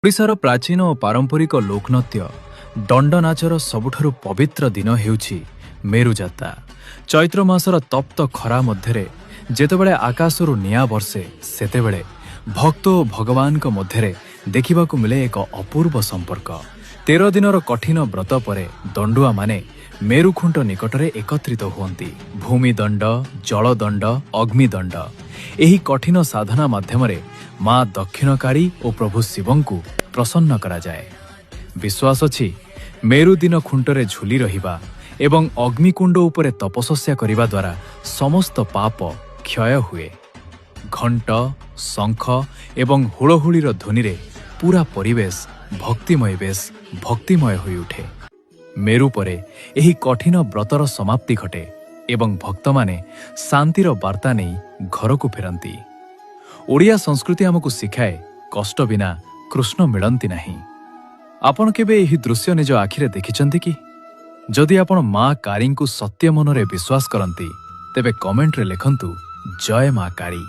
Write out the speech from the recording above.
ଓଡ଼ିଶାର ପ୍ରାଚୀନ ଓ ପାରମ୍ପରିକ ଲୋକନୃତ୍ୟ ଦଣ୍ଡନାଚର ସବୁଠାରୁ ପବିତ୍ର ଦିନ ହେଉଛି ମେରୁଯାତ୍ରା। ଚୈତ୍ର ମାସର ତପ୍ତ ଖରା ମଧ୍ୟରେ ଯେତେବେଳେ ଆକାଶରୁ ନିଆଁ ବର୍ଷେ, ସେତେବେଳେ ଭକ୍ତ ଓ ଭଗବାନଙ୍କ ମଧ୍ୟରେ ଦେଖିବାକୁ ମିଳେ ଏକ ଅପୂର୍ବ ସମ୍ପର୍କ। 13 ଦିନର କଠିନ ବ୍ରତ ପରେ ଦଣ୍ଡୁଆମାନେ ମେରୁଖୁଣ୍ଟ ନିକଟରେ ଏକତ୍ରିତ ହୁଅନ୍ତି। ଭୂମିଦଣ୍ଡ, ଜଳଦଣ୍ଡ, ଅଗ୍ନିଦଣ୍ଡ, ଏହି କଠିନ ସାଧନା ମାଧ୍ୟମରେ ମା ଦକ୍ଷିଣକାଳୀ ଓ ପ୍ରଭୁ ଶିବଙ୍କୁ ପ୍ରସନ୍ନ କରାଯାଏ। ବିଶ୍ୱାସ ଅଛି, ମେରୁ ଦିନ ଖୁଣ୍ଟରେ ଝୁଲି ରହିବା ଏବଂ ଅଗ୍ନିକୁଣ୍ଡ ଉପରେ ତପସ୍ୟା କରିବା ଦ୍ୱାରା ସମସ୍ତ ପାପ କ୍ଷୟ ହୁଏ। ଘଣ୍ଟ, ଶଙ୍ଖ ଏବଂ ହୁଳହୁଳିର ଧ୍ୱନିରେ ପୁରା ପରିବେଶ ଭକ୍ତିମୟ ବେଶ ଭକ୍ତିମୟ ହୋଇଉଠେ। ମେରୁ ପରେ ଏହି କଠିନ ବ୍ରତର ସମାପ୍ତି ଘଟେ ଏବଂ ଭକ୍ତମାନେ ଶାନ୍ତିର ବାର୍ତ୍ତା ନେଇ ଘରକୁ ଫେରନ୍ତି। ଓଡ଼ିଆ ସଂସ୍କୃତି ଆମକୁ ଶିଖାଏ, କଷ୍ଟ ବିନା କୃଷ୍ଣ ମିଳନ୍ତି ନାହିଁ। ଆପଣ କେବେ ଏହି ଦୃଶ୍ୟ ନିଜ ଆଖିରେ ଦେଖିଛନ୍ତି କି? ଯଦି ଆପଣ ମା କାଳୀଙ୍କୁ ସତ୍ୟ ମନରେ ବିଶ୍ୱାସ କରନ୍ତି, ତେବେ କମେଣ୍ଟରେ ଲେଖନ୍ତୁ, "ଜୟ ମା କାଳୀ।"